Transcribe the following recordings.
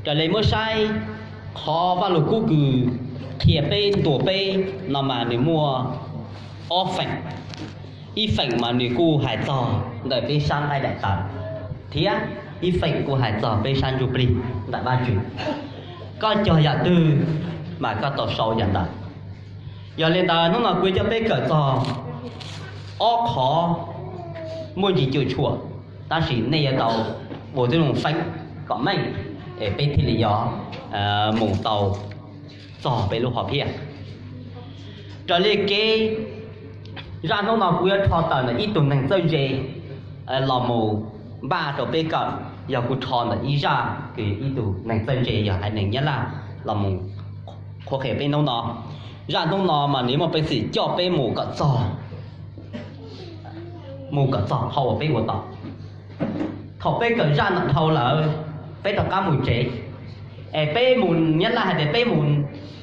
Raws li muab saib, qhov Vaj Lug Kub Kws qhia peb ntuas peb no mas nws muaj ob feem. Ib feem mas nws kuj hais txog ntawm peb sab nqaij daim tawv, thiab ib feem kuj hais txog peb sab ntsuj plig ntawm Vajtswv. Koj cog yam twg mas koj tau sau yam ntawd. Yog li ntawd hnub no kuv coj peb kawm txog ob qhov muaj ntsis cuam tshuam, tab sis nej yuav tau ua tib zoo feeb kom meej, es peb thiaj li yuav mus tau txog peb lub hom phiaj. Raws li kev zaj hnub no kuv yuav rho tawm ntawm ib tug neeg txawj ntse los mus npaj rau peb kawm. Yog kuv rho ntawm ib zaj kws ib tug neeg txawj ntse yog haiv neeg Nyab Laj los mus qhuab qhia peb hnub no. Zaj hnub no mas nws muaj peev xwm coj peb mus kom txog, mus kom txog qhov uas peb ua tau. Thaum peb kawm zaj no dhau lawm, peb rov qab mus tsev, es peb mus, Nyab Laj hais tias peb mus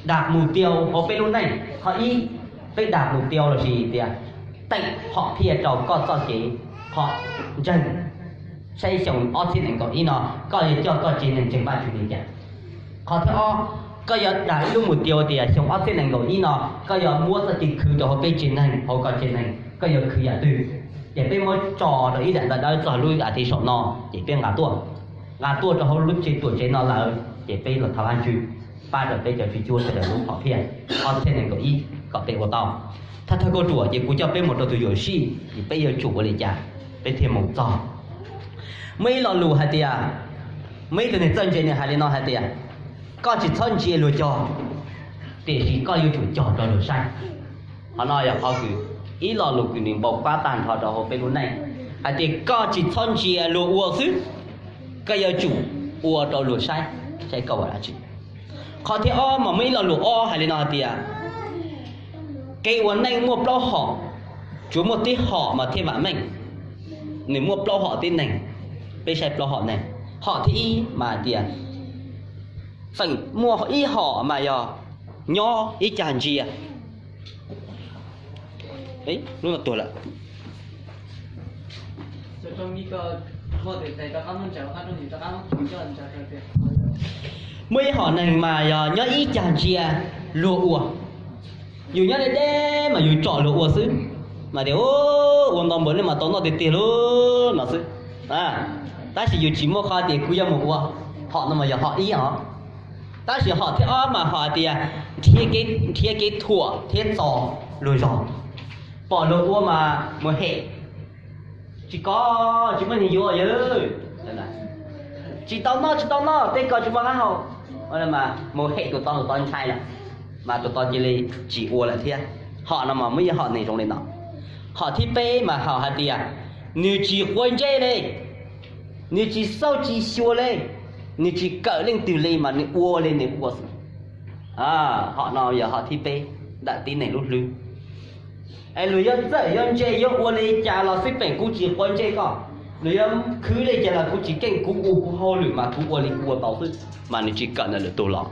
dag mus tiau hauv peb lub neej. Qhov ib, peb dag mus tiau lossis tias teem hom phiaj rau koj txoj kev, qhov ntseeg, saib xyoo ob txhiab nees nkaum ib no koj yuav coj koj tsev neeg ntseeg Vajtswv li cas. Qhov thib ob, koj yuav dag ib lub mus tiau tias xyoo ob txhiab nees nkaum ib no koj yuav muab txoj kev khwv rau hauv peb tsev neeg, hauv koj tsev neeg koj yuav khwv yam twg. Ces peb muab tso rau ib daim ntawv dawb txog lub as thiv saum no, ces peb nqa tuaj, nqa tuaj rau hauv lub tsev tuam tsev no lawm, ces peb los thov Vajtswv pab rau peb cov tswv cuab sawv daws lub hom phiaj ob txhiab nees nkaum ib kom peb ua tau. Thawj thawj kauj ruam ces kuv coj peb mus rau tus yuam sij, ces peb yuav tsum ua li cas, peb thiaj mus txog. Muaj ib lo lus hais tias, muaj ib tug neeg txawj ntse nws hais li no hais tias, koj tsis txhob ntsia luag cog, tiam sis koj yuav tsum cog rau luag saib. Qhov no yog qhov kws ib lo lus kws nws npau pab tag nrho rau hauv peb lub neej, hais tias koj tsis txhob ntsia luag ua xwb, koj yuav tsum ua rau luag saib, saib koj ua dab tsi. Qhov thib ob mas muaj ib lo lus ob hais li no hais tias, kev ua neej muaj plaub hom, tsuas muaj tib hom mas thiaj vam meej. Nws muaj plaub hom tib neeg, peb saib plaub hom neeg. Hom thib ib mas hais tias, feem muaj ib hom mas yog nyob ib cag ntsia. Lub no tuag lawm. Muaj ib hom neeg mas yog nyob ib cag ntsia luag ua. Yus nyob deb deb mas yus tsom luag ua xwb, mas tias ua ntau npaum li mas tau noj tiag tiag li no xwb. Tab sis yus tsis muaj qhov tias kuv yuav mus ua. Hom no mas yog hom ib os. Tab sis hom thib ob mas hom hais tias nrhiav kev thuam thiab txo luag zog, pom luag ua mas mus hem, tsis kov, tsis muaj neeg yuav yawg, tsis tau noj, tsis tau noj, tej ko tsis muaj qab hau, mus hem tus tod, tus tod ntshai lawm, mas tus tod cia li tsis ua lawm thiab. Hom no mas muaj ib hom neeg zoo li no. Hom thib peb mas hom hais tias nws tsis quav ntsej li, nws tsis xauj tsis xyuas li, nws tsis kawm leej twg li mas nws ua li nws ua xwb. Hom no yog hom thib peb ntawm tib neeg lub hlwb. Es luag yuav txawj yuav ntse yuav ua li cas los xij peem kuv tsis quav ntsej koj, luag yuav khwv li cas los kuv tsis keej, kuv ua kuv hauj lwm mas kuv ua li kuv ua tau xwb, mas nws tsis kawm ntawm lwm tus los.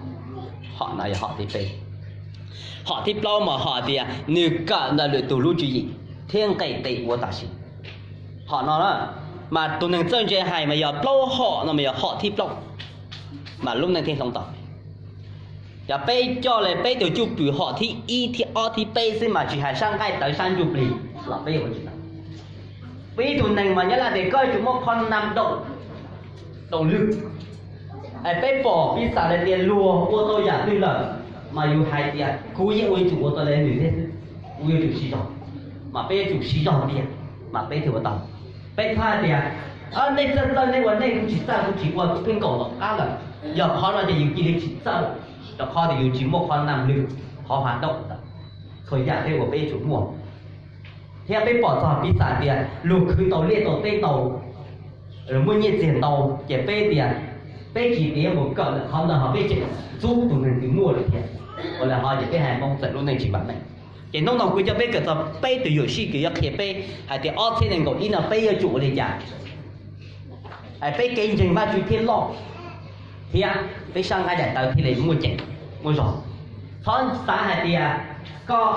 Hom no yog hom thib peb. Hom thib plaub mas hom tias nws kawm ntawm lwm tus lub tswv yim thiab nqes tes ua tam sim. Hom no mas tus neeg txawj ntse hais mas yog plaub hom no mas yog hom thib plaub, mas lub neej thiaj hloov tau. Yog peb coj li peb tus cwj pwm hom thib ib thib ob thib peb xwb mas tsis hais sab nqaij tawv sab ntsuj plig los peb ua tsis tau. Peb ib tug neeg mas nyob laj tias koj yuav tsum muaj qhov nam doom, doom lwg. Es peb pom piv xam li tias luag ua tau yam twg lawm, mas yus hais tias kuv yeej ua yuav tsum ua tau li nws thiab xwb, kuv yuav tsum siv zog, mas peb yuav tsum siv zog tiag, mas peb thiaj ua tau. Peb txhob hais tias nej txawj txawj nej ua nej, kuv tsis txawj kuv tsis ua, kuv pheej nkaum tom qab lawm. Yog qhov no ces yus cia li tsis txawj, rau qhov tias yus tsis muaj qhov nam lwg, qhov hav doom ntawd, txhua yam peb ua peb yuav tsum muaj. Thiab peb pom txog piv xam tias luag khwv tau liaj tau teb ntau, muaj nyiaj txiag ntau, ces peb tias peb tsis tias mus kawm ntawm qhov ntawd ho peb tseem ntxub tus neeg twg muaj lawm thiab. Ua li hov ces peb haiv Hmoob txawm lub neej tsis vam meej. Ces hnub no kuv coj peb kawm txog peb tus yuam sij kws yuav qhia peb hais tias ob txhiab nees nkaum ib no peb yuav tsum ua li cas, es peb kev ntseeg Vajtswv thiaj loj, thiab peb sab nqaij daim tawv thiaj li muaj ceem muaj zog. Txhob xav hais tias koj,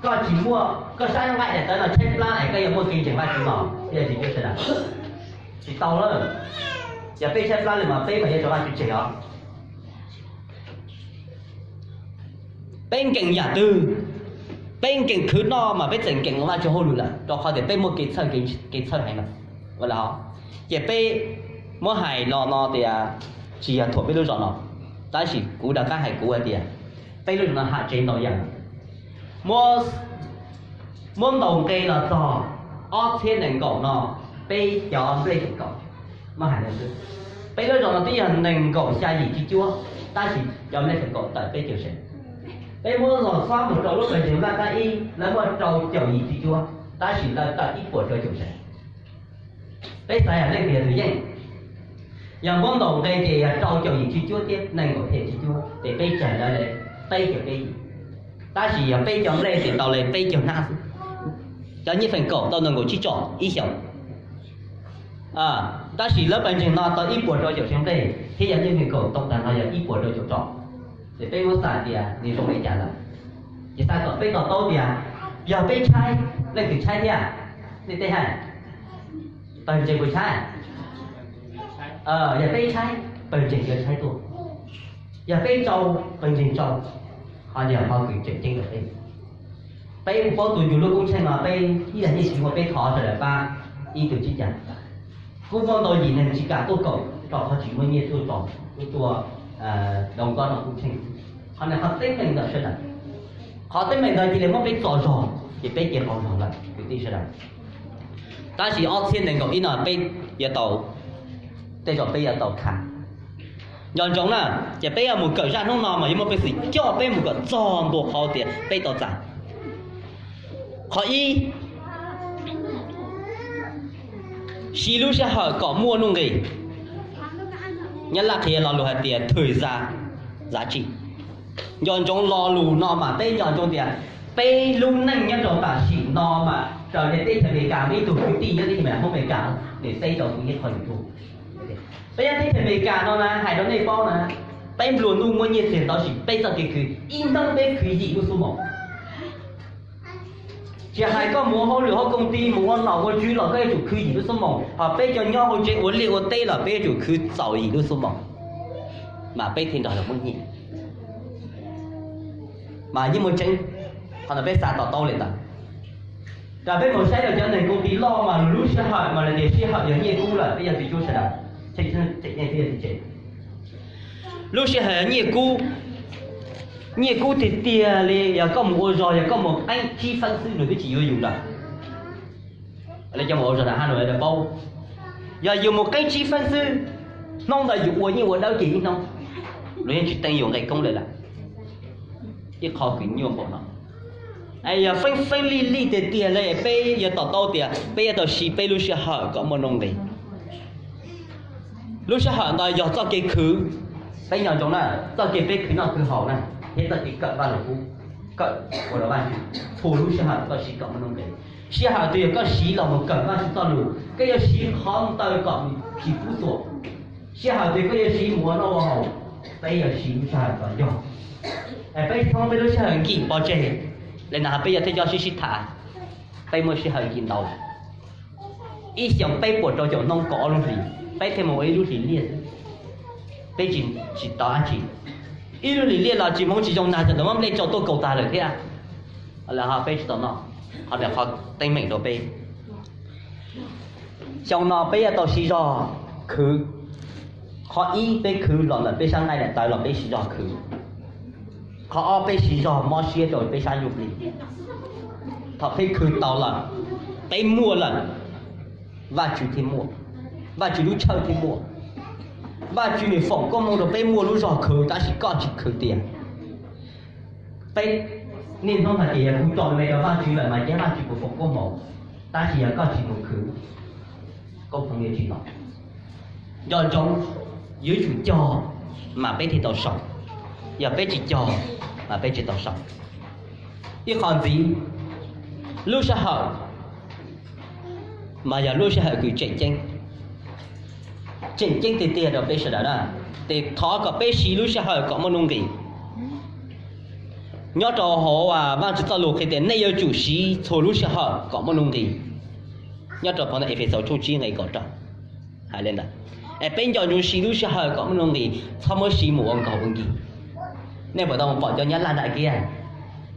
koj tsis muaj, koj sab nqaij daim tawv no tshaib plab es koj yuav muaj kev ntseeg Vajtswv los, yog tsis, sawv daws, tsis tau lawm. Yog peb tshaib plab li mas peb mas yuav tso Vajtswv tseg os. Peb nkees yam twg? Peb nkees khwv noj mas peb txawm nkees los Vajtswv hauj lwm lawm, rau qhov tias peb muaj kev txhawj, kev txhawj heev lawm. Ces peb muab hais los no tias tsis yog thuam peb lub zos no, tab sis kuv rov qab hais kuv hais tias peb lub zos no ham tsev ntau yam. Muab ntaus nqe los txog ob txhiab nees nkaum no, peb cov nplej feem kaum, muab hais no xwb, peb lub zos no twb yog nees nkaum xya yim tsib cuab, tab sis cov nplej feem kaum tawm peb caug sev. Peb muab zog xob mus rau lub pawg ntseeg Laj Kab Ib, lawv muaj rau caum yim tsib cuab, tab sis lawv tawm ib puas rau caum sev. Peb xav yam leej twg yog tus yeej? Yog muab ntaus nqe ces yog rau caum yim tsib cuab thiab nees nkaum xya yim tsib cuab, ces peb tsawg lawv li peb caug peb yim, tab sis yog peb cov nplej ces tau li peb caug hnab xwb. Cov nyiaj feem kaum tau nees nkaum tsib tsom ib xyoos, tab sis lawv pawg ntseeg no tau ib puas rau caum sev nplej thiab yog nyiaj feem kaum tau tag no yog ib puas rau caum tsom. Ces peb muab xav tias nws zoo li cas lawm? Ces xav kom peb to taub tias yog peb tshaib, leej twg tshaib thiab? Nej teb hais, pawg ntseeg puas tshaib? Yog peb tshaib, pawg ntseeg yuav tshaib tuaj. Yog peb tsau, pawg ntseeg tsau. Qhov no yog qhov kws tseem ceeb rau peb. Peb kuj paub tus yus lub koob tsheej no peb ib yam nyiaj tsis muaj peb thov sawv daws pab ib tug tsib caug. Kuj muaj ntau yim neeg tsis kam tuaj koom rau qhov tsis muaj nyiaj tuaj tsom, tuaj tua doos nkob no koob tsheej. Qhov no qhov teeb meem ntawm sawv daws. Qhov teeb meem ntawd cia li muab peb txo zog ces peb cia qaug zog lawm kwv tij sawv daws. Tab sis ob txhiab nees nkaum ib no peb yuav tau, tej zaum peb yuav tau kha. Nco ntsoov na, ces peb yuav mus kawm zaj hnub no mas yuav muaj peev xwm coj peb mus kom txog ntua qhov tias peb tau txais. Qhov ib, siv lub sij hawm kom muaj nuj nqis. Nyab Laj qhia lo lus hais tias thời gian giá trị. Nco ntsoov lo lus no mas peb nco ntsoov tias peb lub neej nyob rau tam sim no mas raws li teb chaws Amelikas, muaj ib tug kwv tij nyob teb chaws Hmoob Amelikas, nws teb rau kuv ib qho YouTube. Peb nyob teb chaws Amelikas no na, hais rau nej paub na, peb nplua nuj muaj nyiaj txiag ntau, tab sis peb txoj kev khwv ib hnub peb khwv yim lub xuab moos. Tsis hais koj mus ua hauj lwm hauv koob tij, mus ua nom ua tswv los koj yuav tsum khwv yim lub xuab moos, ho peb cov nyob hauv tsev ua liaj ua teb los peb yuav tsum khwv txaus yim lub xuab moos, mas peb thiaj nrog luag muaj nyiaj. Mas yeej muaj tseeb, qhov no peb xav to taub li ntawd. Ras peb mus saib rau cov neeg koob tij loj mas lub sij hawm mas lawv tias sij hawm yog nyiaj kub lawm, peb yog tus cuab sawv daws, lub sij hawm yog nyiaj kub, nyiaj kub tiag tiag li, yog koj mus ua zog, yog koj mus qeeb tsib feeb xwb nws twb tsis yuav yus lawm. Cov mus ua zog na ha nws paub, yog yus mus qeeb tsib feeb xwb, hnub ntawd yus ua yeej ua dawb kiag ib hnub, luag yeej tsis teem yus nqe koob lawm lawm. Ib qho kws nyuaj npaum no, yog feeb feeb lij lij tiag tiag li, peb yuav to taub tias peb yuav tau siv peb lub sij hawm kom muaj nuj nqis. Lub sij hawm ntawd yog txoj kev khwv, peb nco ntsoov na, txoj kev peb khwv noj khwv haus na, thiab txoj kev kawm Vaj Lug Kub, kawm ua rau Vajtswv, txhua lub sij hawm koj siv kom muaj nuj nqis. Sij hawm twg yog koj siv los mus kawm Vajtswv txoj lus, koj yuav siv qhov ntawd kom tsis kub txuam. Sij hawm twg koj yuav siv mus ua noj ua haus, peb yuav siv lub sij hawm kom yog. Peb thoob peb lub sij hawm nkim pov tseg, li no peb yuav thiaj coj sib sib tham. Peb muaj sij hawm nkim ntau, ib xyoos peb puas rau caum hnub kaum ob lub hlis, peb thiaj mus ua ib lub hlis liaj xwb. Peb tsis tau dab tsi, ib lub hlis liaj los tsis hmoov tsis zoo nag txawm muab nplej tsau tuaj kaus tag lawm thiab. Lawv ho peb tsis tau noj, qhov ntawd qhov teeb meem rau peb. Xyoo no peb yuav tau siv zog khwv. Qhov ib, peb khwv los ntawm peb sab nqaij daim tawv los peb siv zog khwv. Qhov ob, peb siv zog mob siab rau peb sab ntsuj plig. Thaum peb khwv tau lawm, peb muaj lawm, Vajtswv thiaj muaj, Vajtswv lub tshawj thiaj muaj. Vajtswv nws foom koob hmoov rau peb muaj lub zog khwv, tab sis koj tsis khwv tiag. Peb niaj hnub hais tias yog kuv tso me rau Vajtswv lawm mas ces Vajtswv puas foom koob hmoov, tab sis yog koj tsis mus khwv, koob hmoov yuav tsis los. Nco ntsoov, yuav tsum cog mas peb thiaj tau sau, yog peb tsis cog mas peb tsis tau sau. Ib qho ntxiv, lub sij hawm mas yog lub sij hawm kws tseem ceeb, tseem ceeb tiag tiag rau peb sawv daws na. Ces thov kom peb siv lub sij hawm kom muaj nuj nqis. Nyob rau hauv Vajtswv txoj lus qhia tias nej yuav tsum siv txhua lub sij hawm kom muaj nuj nqis. Nyob rau phau ntawv Efexaus tshooj tsib nqe kaum rau hais li ntawd. Es peb nco ntsoov siv lub sij hawm kom muaj nuj nqis, txhob muab siv mus ua nkaus ua nkis. Nej puas tau mus pom cov Nyab Laj nram kiab?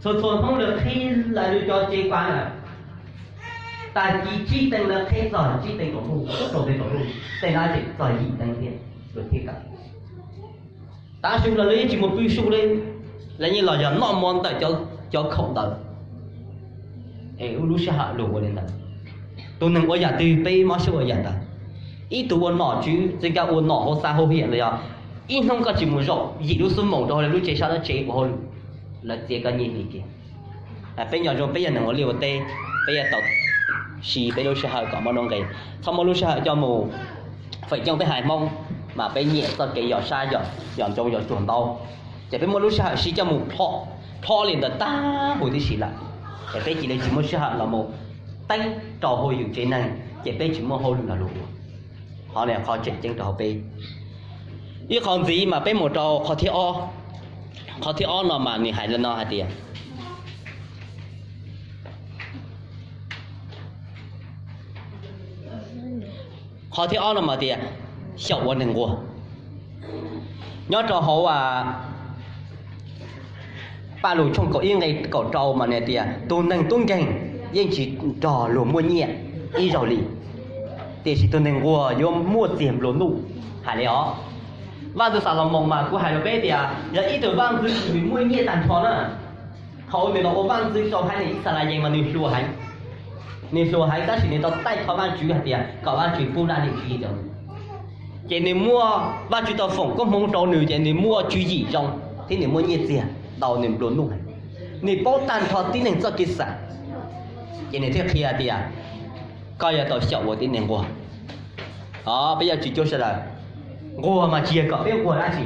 Txhua txhua hnub lawv qhib lawv cov tsev kuav na, tag kis tsib teev lawv qhib txog tsib teev kaum ntuj, rau peb kaum ntuj, tej no tseem txog yim teev thiab lawv thiaj kawm. Tav su los lawv yeej tsis mus pw su li, lawv yeej los yog noj mov ntawm cov khoom ntawd. Es lub sij hawm luag ua li ntawd, tus neeg ua yam twg peb mob siab ua yam ntawd. Ib tug ua nom tswv txij nkawm ua nom hauv xav hauv hiam los yog ib hnub koj tsis mus zaum yim lub xuab moos rau hauv lub tsev sab dab tsev ua hauj lwm, lawv txiav koj nyiaj hli kiag. Peb nco ntsoov peb yog neeg ua liaj ua teb, peb yuav tau siv peb lub sij hawm kom muaj nuj nqis, txhob muab lub sij hawm coj mus feem coob peb haiv Hmoob mas peb nyiam txoj kev yos sab yos ntsoov yos tsuag ntau, ces peb muab lub sij hawm siv coj mus plho, plho li ntawd tag huv tib si lawm, es peb cia li tsis muaj sij hawm los mus teeb rau hauv yus tsev neeg, ces peb tsis muaj hauj lwm lo lus ua. Qhov no qhov tseem ceeb rau hauv peb. Ib qho ntxiv mas peb mus rau qhov thib ob. Qhov thib ob no mas nws hais li no hais tias, qhov thib ob no mas tias xyaum ua neeg nquag. Nyob rau hauv Paj Lug tshooj kaum ib nqe kaum rau mas nws tias tus neeg tub nkeeg yeej tsis nrog luag muaj nyiaj ib zaug li, tiam sis tus neeg nquag yuav muaj txiag nplua nuj. Hais li os, Vaj ntxwv Xalumoos mas kuv hais rau peb tias yog ib tug vaj ntxwv nws muaj nyiaj tag nrho na. Thaum nws los ua vaj ntxwv rau haiv neeg Yixalayees mas nws hluas heev, nws hluas heev tab sis nws tau taij thov Vajtswv hais tias kom Vajtswv pub dab nim tswv yim rau nws. Ces nws muaj, Vajtswv tau foom koob hmoov rau nws ces nws muaj tswv yim zoo thiab nws muaj nyiaj txiag ntau, nws nplua nuj heev. Nws paub tag nrho tib neeg txoj kev xav, ces nws thiaj qhia tias koj yuav tau xyaum ua tib neeg nquag. Os, peb yuav tsum cuab sawv daws, nquag mas tsis yog kom peb nquag dab tsi.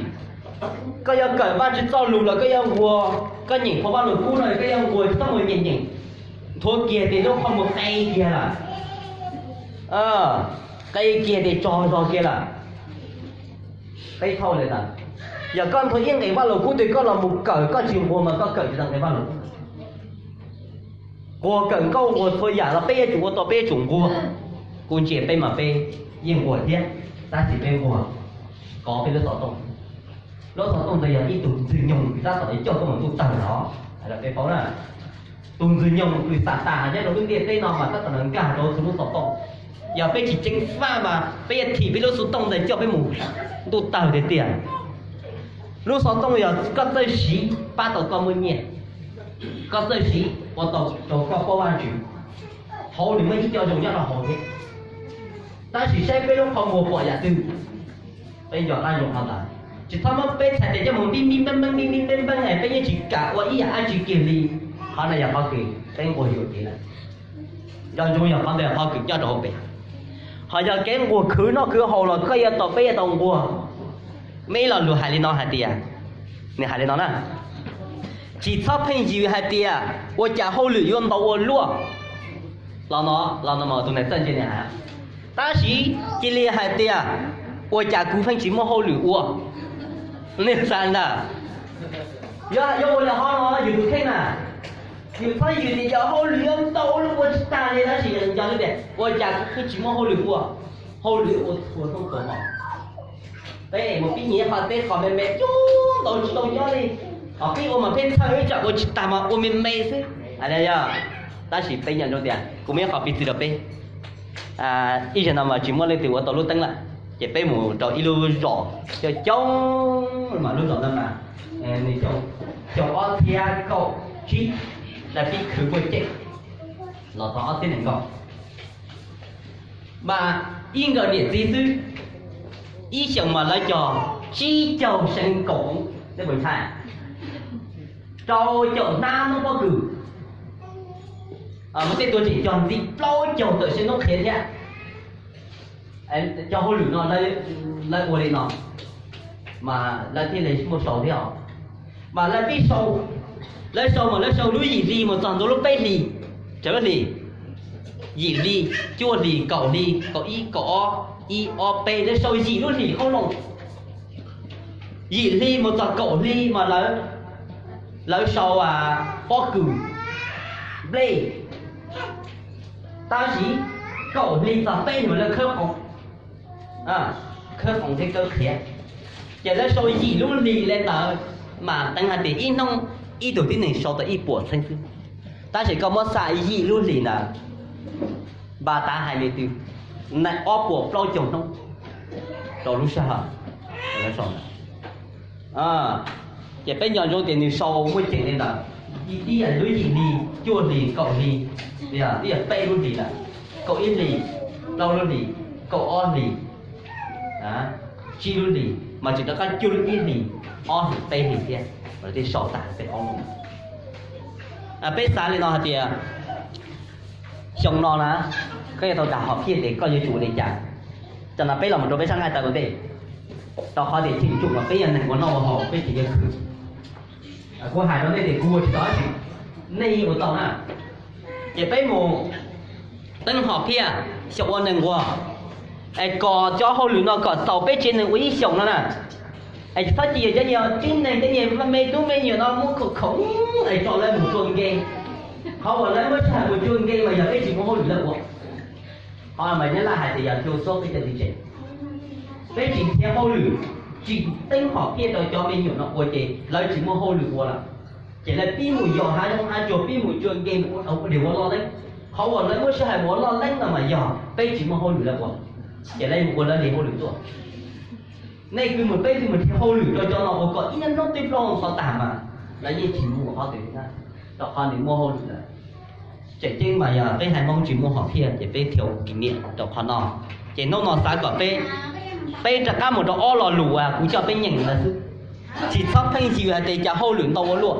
Koj yuav kawm Vajtswv txoj lus los koj yuav nquag, koj nyeem qhov Vaj Lug Kub no koj yuav nquag tsis txhob mus nyeem nyeem, nthuav kiag ces lub qhov muag qe kiag lawm, qe kiag ces tsaug zog kiag lawm. Peb thaub li ntawd, yog koj nthuav ib nqe Vaj Lug Kub twg koj los mus kawm koj tsis nquag mas koj kawm tsis tau nqe Vaj Lug Kub. Nquag kawm nkauj nquag txhua yam los peb yuav tsum ua tau, peb yuav tsum nquag. Kuv ntsia peb mas peb yeej nquag thiab, tab sis peb nquag kov peb lub xov tooj. Lub xov tooj ntawd yog ib tug ntxwg nyoog tab tom coj koj mus ntuj tawg los, peb paub na. Tus ntxwg nyoog kws xam tas nyob rau lub ntiaj teb no mas tab tom nkag rau txhua lub xov tooj. Yog peb tsis ceev faj mas peb yuav thim peb lub xov tooj ntawd coj peb mus ntuj tawg tiag tiag. Lub xov tooj yog koj txawj siv pab tau koj muaj nyiaj, koj txawj siv ua tau rau koj paub Vajtswv, hauv nws muaj ib co zoo nyob rau hauv thiab. Tab sis saib peb lub qhov muag pom yam twg, peb nco qab zoo qhov ntawd. Tsis txhob muab peb txhais tes coj mus npib npib npeeb npeeb npib npib npeeb npeeb es peb yeej tsis kam ua ib yam dab tsi kiag li. Qhov no yog qhov kws peb nquag yuam kev lawm. Nco ntsoov yog qhov ntawd yog qhov kws nyob rau hauv peb. Ho yog kev nquag khwv noj khwv haus los koj yuav tau, peb yuav tau nquag. Meb lo lus hais li no hais tias, nws hais li no na, tsis txhob pheej yws hais tias ua cas hauj lwm yuav ntau ua luaj. Los no, los no mas tus neeg txawj ntse nws hais, tab sis cia li hais tias ua cas kuv pheej tsis muaj hauj lwm ua. Nej xav ntag, yog yuav ua li hov no yus tus kheej na, yus txhob yws tias yog hauj lwm yuav ntau ua luaj ua tsis tag li, tab sis nco tias ua cas kuv pheej tsis muaj hauj lwm ua, hauj lwm ua txhua hnub txhua hmo. Peb mus pib nyiam qhov teb qhov me me coob ntau tsis tau nyob li, ho pib ua mas peb txhawj ib tsam ua tsis tag mas ua me me xwb. Yog, tab sis peb nco ntsoov tias kuv muaj ib qho piv txwv rau peb. Ib zaug no mas tsis muaj leej twg ua tau lub teeb lawm, ces peb mus rau ib lub zos coob coob mas lub zos no mas nws xyoo ob txhiab kaum tsib, lawv pib khwv puaj cem los txog ob txhiab nees nkaum. Mas ib nkawm niam txiv xwb, ib xyoos mas lawv cog tsib caug see kaum, nej puas ntshai? Rau caum hnab hnub pob kws, mas tej tua tseem cog ntxiv plaub caug tawm see hnub qhiav thiab. Cov hauj lwm no lawv ua li no, mas lawv thiaj li muaj sau thiab os. Mas lawv pib sau, lawv sau mas lawv sau lub yim hli mus txog ntua lub peb hlis, tsawg lub hlis? Yim hli, cuaj hlis, kaum hli, kaum ib, kaum ob, ib ob peb, lawv sau yim lub hlis qoob loo. Yim hli mus txog kaum hli mas lawv sau pob kws, nplej. Tab sis kaum hli txog peb hlis mas lawv khawb qoos, khawb qoos thiab khawb qhiav. Ces lawv sau yim lub hlis li ntawd, mas teev hais tias ib hnub Ib tug tib neeg sau tau ib puas txheeb xwb, tab sis koj muab xa yim lub hlis ntawd, npa tav hais li twb nees ob puas plaub caug hnub rau lub sij hawm. Ces peb nco ntsoov tias nws sau muaj ceem li ntawd, ib yam lub yim hli, cuaj hlis, kaum hlis, ib yam peb lub hlis lawm, kaum ib hlis, plaub lub hlis, kaum ob hlis, tsib lub hlis, mas tseem rov qab cuaj lub, ib hlis, ob hlis, peb hlis thiab, mas thiaj sau tag peb ob lub. Peb xav li no hais tias xyoo no na, koj yuav tau dag hom phiaj tias koj yuav tsum ua li cas. Tam no peb los mus rau peb sab nqaij tawm ua ntej, rau qhov tias cheem tsum mas peb yog neeg ua noj ua haus peb tsis yog khwv. Kuv hais rau nej tias kuv ua tsis tau dab tsi, nej yeej ua tau na. Ces peb mus teeb hom phiaj xyoo ua neeg nquag, es kom cov hauj lwm no kom txaus peb tsev neeg ua ib xyoos no na. Es tsis txhob cia cov niag tib neeg tej niag me tub me nyuam no muab khoom khoom es tso lawv mus tsuag nkeeg. Qhov uas lawv muab sij hawm mus tsuag nkeeg mas yog peb tsis muaj hauj lwm lawv ua. Qhov mas Nyab Laj hais tias yog thiu xub peb cov txiv tsev. Peb tsis nrhiav hauj lwm, tsis teeb hom phiaj rau cov me nyuam no ua ces lawv tsis muaj hauj lwm ua lawm. Ces lawv pib mus yos hav zoov hav tsuag, pib mus tsuag nkeeg mus ua dej ua loj leeb. Qhov uas lawv muab sij hawm mus ua loj leeb no mas yog peb tsis muaj hauj lwm lawv ua, ces lawv mus ua lawv li hauj lwm tuaj. Nej kwv mus peb kwv mus nrhiav hauj lwm rau cov no ua kom ib hnub twb plaub xov tag mas lawv yeej tsis mus qhov twg li na, rau qhov nws muaj hauj lwm lawm. Tseem ceeb mas yog peb haiv Hmoob tsis muaj hom phiaj ces peb thiaj ua kim niam rau qhov no. Ces hnub no xav kom peb, peb rov qab mus rau ob lo lus uas kuv coj peb nyeem ntawd xwb. Tsis txhob pheej xyuas hais tias cas hauj lwm ntau ua luaj,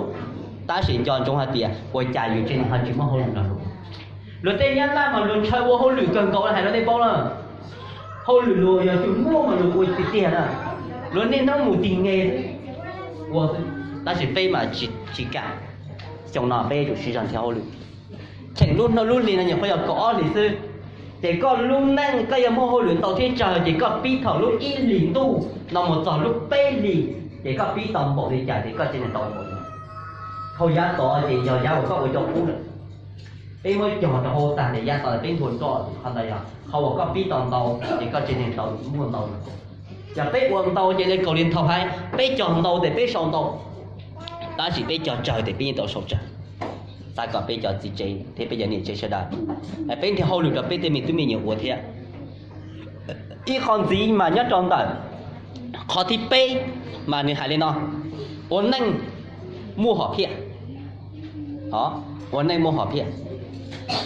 tab sis nco ntsoov hais tias ua cas yus tsev neeg ho tsis muaj hauj lwm lo lus. Luag tej Nyab Laj mas luag ntshaw ua hauj lwm kawg nkaus hais rau nej paub na. Hauj lwm luag yog tus muaj mas luag ua tiag tiag na. Luag niaj hnub mus tig nge ua xwb, tab sis peb mas tsis kam. Xyoo no peb yuav tsum siv zog nrhiav hauj lwm. Cheem lub hnub lub hli no nyuam qhuav yog kaum ob hlis xwb, ces koj lub neej koj yuav muaj hauj lwm ntau thiab tsawg ces koj pib thaum lub ib hlis ntuj no mus txog lub peb hlis, ces koj pib tau npaum li cas ces koj tsev neeg tau npaum li. Hauv yav tod ces yog yav uas koj ua cov qub lawm, peb muab cog rau hauv tag ces yav tod peb nthua roj, qhov ntawd yog qhov uas koj pib tau ntau ces koj tsev neeg tau muaj ntau. Yog peb ua ntau ces li kaus li nthaus hais, peb cog ntau ces peb sau ntau, tab sis peb cog tsawg ces peb yeej tau sau tsawg. Xav kom peb cov txiv tsev thiab peb cov niam tsev sawv daws, peb nrhiav hauj lwm rau peb tej me tub me nyuam ua thiab. Ib qho ntxiv mas nyob rau ntawm qhov thib peb mas nws hais li no: ua neej muaj hom phiaj. Ua neej muaj hom phiaj.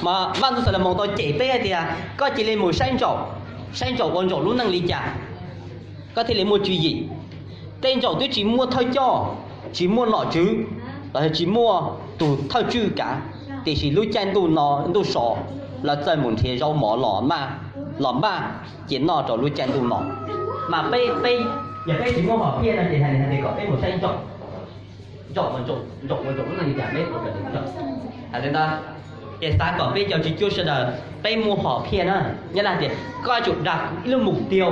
Mas Vaj Ntxwv Xas Las Moos tau cem peb hais tias koj cia li mus saib ntsaum, saib ntsaum ua ntsaum lub neej li cas, koj thiaj li muaj tswv yim. Tej ntsaum twb tsis muaj thawj coj, tsis muaj nom tswv, los yog tsis muaj tus thawj tswj kav, tiam sis lub caij ntuj no ntuj so lawv txawj mus nrhiav zaub mov los maj, los maj cia noj rau lub caij ntuj no. Mas peb, peb, yog peb tsis muaj hom phiaj no ces hais tias kom peb mus saib ntsaum, ntsaum ua ntsaum, ntsaum ua ntsaum lub neej li cas peb ua raws li ntawd. Hais li ntawd, ces xav kom peb cov txiv cuab sawv daws peb muaj hom phiaj na. Nyab Laj tias koj yuav tsum dag ib lub mục tiêu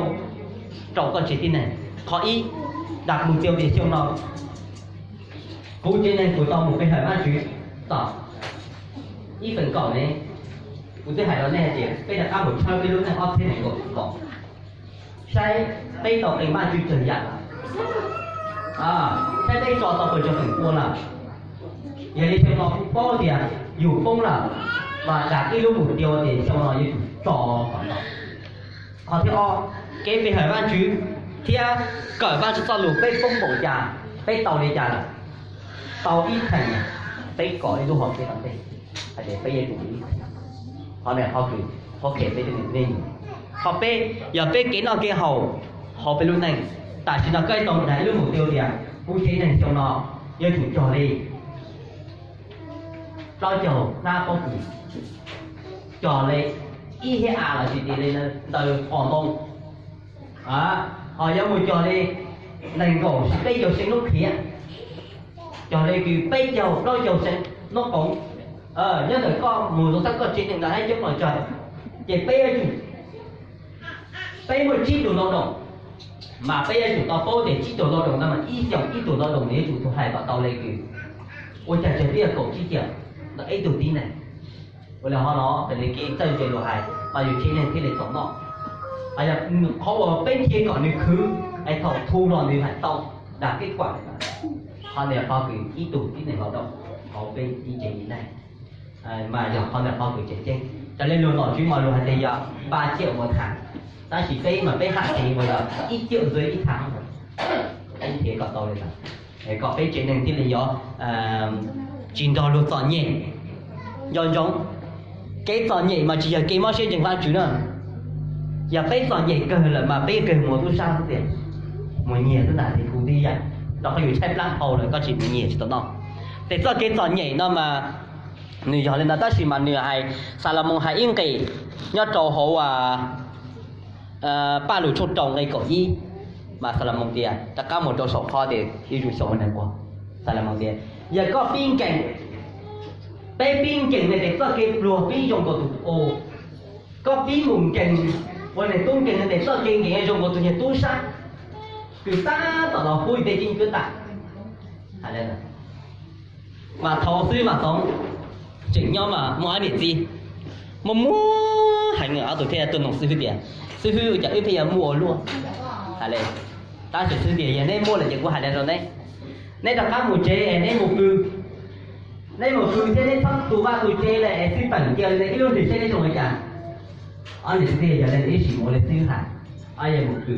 rau koj tsev tib neeg. Qhov ib, dag mục tiêu tias xyoo no kuv tsev neeg kuv tau mus pe hawm Vajtswv tom ib feem kaum ne. Kuv twb hais rau nej hais tias peb rov qab mus tshawb peb lub neej ob txhiab nees nkaum kaum, saib peb tau qee Vajtswv tsawg yam lawm, saib peb tso tau pes tsawg feem pua lawm. Yog li xyoo no kuv paub tias yus poob lawm, mas dag ib lub mục tiêu tias xyoo no yuav tsum tso kom tau. Qhov thib ob, kev pe hawm Vajtswv thiab kawm Vajtswv txoj lus peb poob npaum cas, peb tau li cas lawm. Tau ib theem, peb kom ib lub hom phiaj tom ntej hais tias peb yuav tsum ib theem. Qhov no qhov kws, qhov khev peb tej me nyuam. Qhov peb, yog peb kev noj kev haus hauv peb lub neej, tam sim no koj tau dag ib lub mục tiêu tias kuv tsev neeg xyoo no yuav tsum cog li plaub caug hnab pob kws, cog li ib hiab av los sis tias li ntawd qos ntoo, ho yuav mus cog li nees nkaum sis peb caug see lub qhiav, cog li kws peb caug plaub caug see noob qoov. Nyob ntawm koj mus rau sab koj tsev neeg ntawd hab coob los tsawg, ces peb yuav tsum, peb muaj tsib tug lao động, mas peb yuav tsum tau paub tias tsib tug lao động ntawd mas ib xyoos ib tug lao động nws yuav tsum tau hais kom tau li kws, ua cas tsawg twb yog kaum tsib caug ntawm ib tug tib neeg. Ua li hov no raws li kev txawj ntse luag hais mas yus tsev neeg thiaj li txaus noj. Qhov uas peb nrhiav kom nws khwv es thaum thu los nws hais tau. Dag keb kuam, qhov ntawd qhov kws ib tug tib neeg los rau hauv peb ib tsev neeg, mas yog qhov ntawd qhov kws tseem ceeb. Raws li lus nom tswv mas luag hais tias yog ba ciam ua thav, tab sis peb mas peb haj tsev uas yog ib ciam ntxuav ib thav, peb nrhiav kom tau li ntawd, kom peb tsev neeg thiaj li yuav tsis nrog luag txom nyem. Nco ntsoov, kev txom nyem mas tsis yog kev mob siab ntseeg Vajtswv na. Yog peb txom nyem kawg lawm mas peb kawg mus tub sab xwb tiag, mus nyiag xwb ntag, kuv tib yam, rau qhov yus tshaib plab dhau lawm koj tsis mus nyiag tsis tau noj. Ces txoj kev txom nyem no mas nws yog li ntawd, tab sis mas nws hais, Xalumoos hais ib nqes nyob rau hauv Paj Lug tshooj rau nqe kaum ib, mas Xalumoos tias, rov qab mus rau saum qhov tias ib zaug xyaum ua neeg nquag, Xalumoos tias, yog koj pib nkees, peb pib nkees ne ces txoj kev pluag pib zoo nkaus tus, koj pib mus nkees ua neeg tub nkeeg no ces txoj kev nkees zoo nkaus tus niag tub sab kws tab tom los pub tej ceeb cuab tam. Mas thaum xwb mas Toov tseem nyob mas muaj ob niam txiv, muaj muaj heev, ob tug thiaj tuaj nug xib hwb tias, xib hwb, ua cas wb pheej yuav muaj ua luaj? Hais li, tab sis xib hwb tias yog neb muaj lawm ces kuv hais li rau neb, neb rov qab mus tsev es neb mus pw, neb mus pw thiab neb txhob tu vaj tu tsev lawm es xib peem cia li ib lub hlis seb neb zoo li cas. Ob niam txiv tias yog li ib sim mus ua li xib hwb hais, ob yawg mus pw.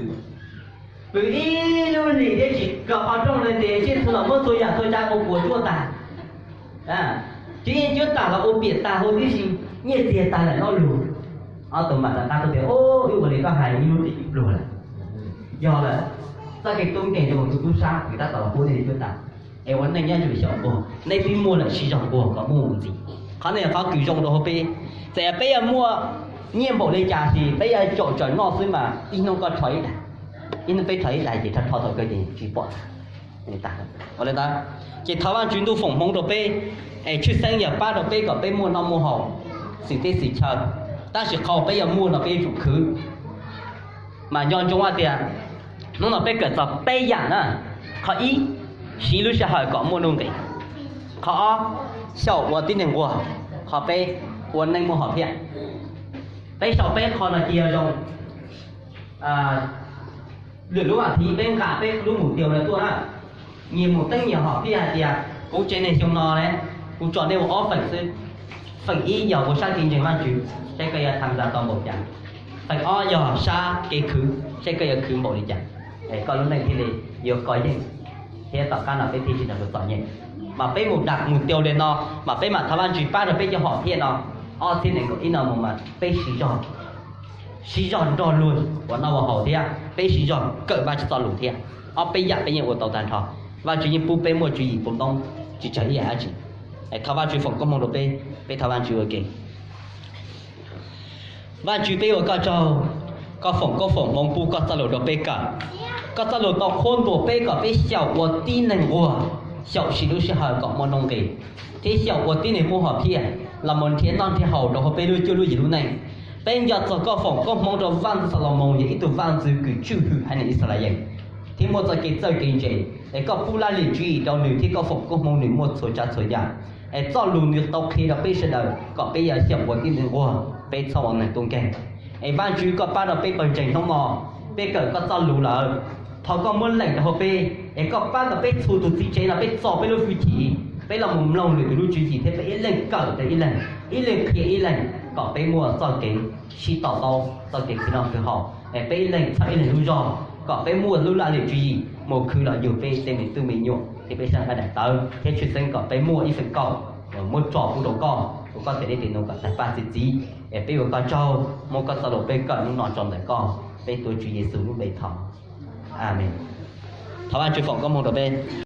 Pw ib lub hlis thiab tsis kawm qhov rooj li ces tsiaj txhu los muab txhua yam txhua tsav ua puas tsuaj tag, tsis yeej cuab tam los ua piam tag huv tib si, nyiaj txiag tag lawm lo lus. Ob tug mam rov qab tuaj tias, wb ua li koj hais ib lub hlis pluag lawm. Yog lawm, txoj kev tub nkeeg zoo tus tub sab kws tab tom los pub nej li cuab tam. Es ua neej nyob ntsuj xyaum nquag, neb twb muaj lawm siv zog nquag kom muaj mus ntxiv. Qhov no yog qhov kws zoo rau hauv peb. Txawm peb yuav muaj nyiaj npaum li cas sis peb yuav caum tsawm noj xwb mas ib hnub koj rho ib daim, ib hnub peb rho ib daim ces rho rho thaum kawg ces tsis pom tag. Ua li ntawd, ces thov Vajtswv ntuj foom hmoov rau peb, es tshwj xeeb yog pab rau peb kom peb muaj noj muaj haus, xwm teb xwm chaw, tab sis qhov peb yuav muaj no peb yuav tsum khwv. Mas nco ntsoov hais tias hnub no peb kawm txog peb yam na. Qhov ib, siv lub sij hawm kom muaj nuj nqis. Qhov ob, xyaum ua tib neeg nquag. Qhov peb, ua neej muaj hom phiaj. Peb sau peb qho no cia zoo. Lwm lub vas thiv peb nqa peb lub mus tiav no tuaj na, nyias mus teeb nyias hom phiaj hais tias kuv tsev neeg xyoo no ne, kuv tso nej ua ob feem xwb. Feem ib yog ua sab kev ntseeg Vajtswv, saib koj yuav tham ntxa tau npaum cas. Feem ob yog sab kev khwv, saib koj yuav khwv npaum li cas, es koj lub neej thiaj li yuav kov yeej, thiab tom qab no peb thiaj tsis nrog luag txom nyem. Mas peb mus dag mus tiav li no, mas peb mam thov Vajtswv pab rau peb cov hom phiaj no. Ob txhiab nees nkaum ib no mus mas peb siv zog, siv zog nrog luag ua noj ua haus thiab peb siv zog kawm Vajtswv txoj lus thiab. Ob peb yam peb yeej ua tau tag nrho. Vajtswv yeej pub peb muaj tswv yim pub ntoob tsis tsawg ib yam dab tsi. Thov Vajtswv foom koob hmoov rau peb, peb thov Vajtswv ua ke. Vajtswv, peb ua koj tsaug, koj foom koob foom hmoov pub koj txoj lus rau peb kawm. Koj txoj lus tau qhuab ntuas peb kom peb xyaum ua tib neeg nquag, xyaum siv lub sij hawm kom muaj nuj nqis, thiab xyaum ua tib neeg muaj hom phiaj los mus nrhiav noj nrhiav haus rau hauv peb lub cuab lub yig lub neej. Peb nco txog koj foom koob hmoov rau vaj ntxwv Xalumoos yog ib tug vaj ntxwv kws tswj hwm haiv neeg Yixalayees, thiab muaj txoj kev txawj kev ntse, es koj pub laj lim tswv yim rau nws thiab koj foom koob hmoov nws muaj txhua tsav txhua yam. Es txoj lus nws tau qhia rau peb sawv daws kom peb yuav xyaum ua tib neeg nquag, peb txhob ua neeg tub nkeeg. Es Vajtswv koj pab rau peb pawg ntseeg hnub no, peb kawm koj txoj lus lawm, thov koj muab lees rau hauv peb, es koj pab kom peb txhua tus txiv tsev no peb txo peb lub hwj chim, peb los mus mloog lwm tus lub tswv yim thiab peb ib leeg kawm rau ib leeg, ib leeg qhia ib leeg kom peb muaj txoj kev sib to taub, txoj kev khwv noj khwv haus, es peb ib leeg txhawb ib leeg lub zog kom peb muaj lub laj lim tswv yim mus khwv los yug peb tej me tub me nyuam thiab peb sab nqaij daim tawv, thiab tshwj xeeb kom peb muaj ib feem kaum muab tso pub rau koj, ua koj tes dej tes num kom tawg paj txi txiv. Es peb ua koj tsaug, muab koj txoj lus peb kawm hnub no tso ntawm koj, peb tuav Tswv Yexus lub npe thov. Amees. Thov Vajtswv foom koob hmoov rau peb.